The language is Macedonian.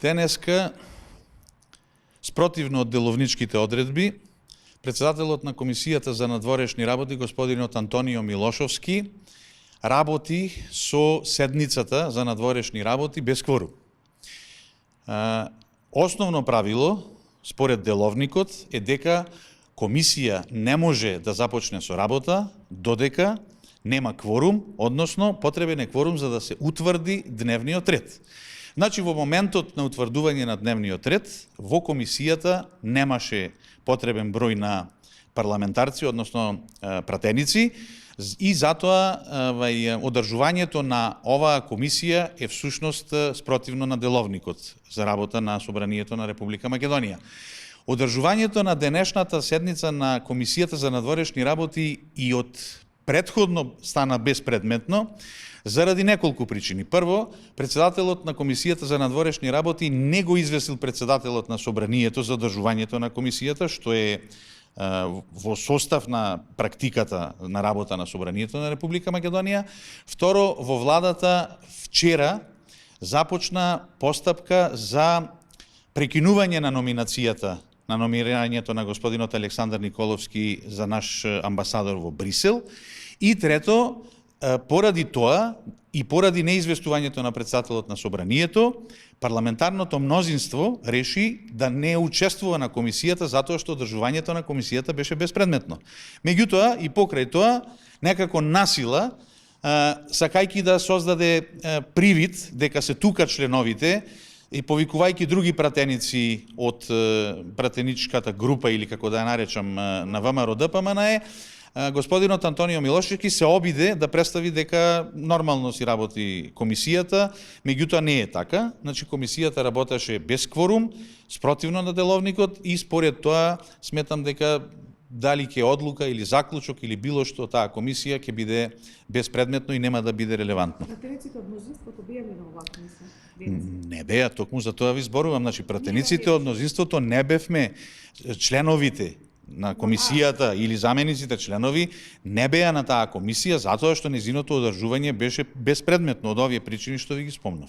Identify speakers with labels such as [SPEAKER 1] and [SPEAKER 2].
[SPEAKER 1] Денеска, спротивно од деловничките одредби, председателот на Комисијата за надворешни работи, господинот Антонио Милошовски, работи со седницата за надворешни работи без кворум. Основно правило, според деловникот, е дека комисија не може да започне со работа додека нема кворум, односно потребен е кворум за да се утврди дневниот ред. Значи, во моментот на утврдување на дневниот ред, во комисијата немаше потребен број на парламентарци, односно пратеници, и затоа одржувањето на оваа комисија е всушност спротивно на деловникот за работа на Собранието на Република Македонија. Одржувањето на денешната седница на Комисијата за надворешни работи и од претходно стана безпредметно заради неколку причини. Прво, председателот на Комисијата за надворешни работи не го известил председателот на Собранието за одржувањето на комисијата, што е во состав на практиката на работа на Собранието на Република Македонија. Второ, во владата вчера започна постапка за прекинување на номинацијата, на номинирањето на господинот Александар Николовски за наш амбасадор во Брисел. И трето, поради тоа и поради неизвестувањето на председателот на Собранието, парламентарното мнозинство реши да не учествува на комисијата затоа што одржувањето на комисијата беше безпредметно. Меѓутоа и покрај тоа некако насила, сакајќи да создаде привид дека се тука членовите и повикувајќи други пратеници од пратеничката група или како да ја наречам на ВМРО ДПМНЕ, господинот Антонио Милошевски се обиде да представи дека нормално си работи комисијата, меѓутоа не е така. Значи, комисијата работеше без кворум, спротивно на деловникот и според тоа сметам дека дали ќе одлука или заклучок или било што таа комисија ќе биде безпредметно и нема да биде релевантно.
[SPEAKER 2] Пратениците од мнозинството беа ли на оваа комисија?
[SPEAKER 1] Не беа, токму за тоа ви зборувам. Значи, пратениците од мнозинството не бевме, членовите на комисијата или замениците членови не беа на таа комисија затоа што незиното одржување беше безпредметно од овие причини што ви ги спомнав.